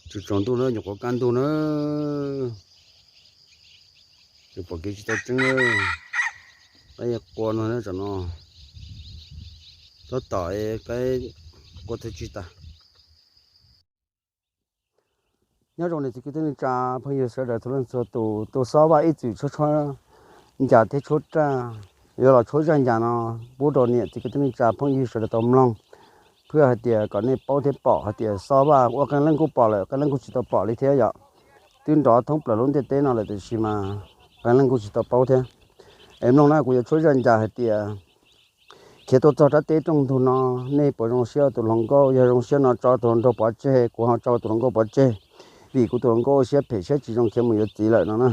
Tsaus ntuj na, nyuam qhuav kaj ntug na, tseem pom kev tsis tau tseeb na. Qaib qua no na, tam no tab tom qaib qua tag tsis tas. Nyob zoo niam txiv kwv tij neej tsa phooj ywg sawv daws txhua leej txhua tus, tus xob vaj ib txwm tshuab tshuab ncas thiab tshuab raj, yuav los tshuab zaj ncas no pub rau niam txiv kwv tij neej tsa phooj ywg sawv daws tau mloog, pliag hais tias kom nej paub thiab pom hais tias xob vaj ua qee leej kuj pom lawm, qee leej kuj tsis tau pom li thiab yom. Twb nrov thoob plaws lub ntiaj teb no lawm tiam sis mas qee leej kuj tsis tau paub thiab. Es mloog na, kuv yuav tshuab zaj ncas hais tias khiav tuaj txog rab teb rooj ntug no, nej puas zoo siab tus hluas nkauj? Yog zoo siab no tso tus hluas nraug pov tseg, kuv ho tso tus hluas nkauj pov tseg, vim kuv tus hluas nkauj siab phem siab tsis zoo khiav mus yuav txiv lawm no na.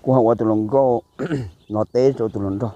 Kuv ho ua tus hluas nkauj no teb rau tus hluas nraug.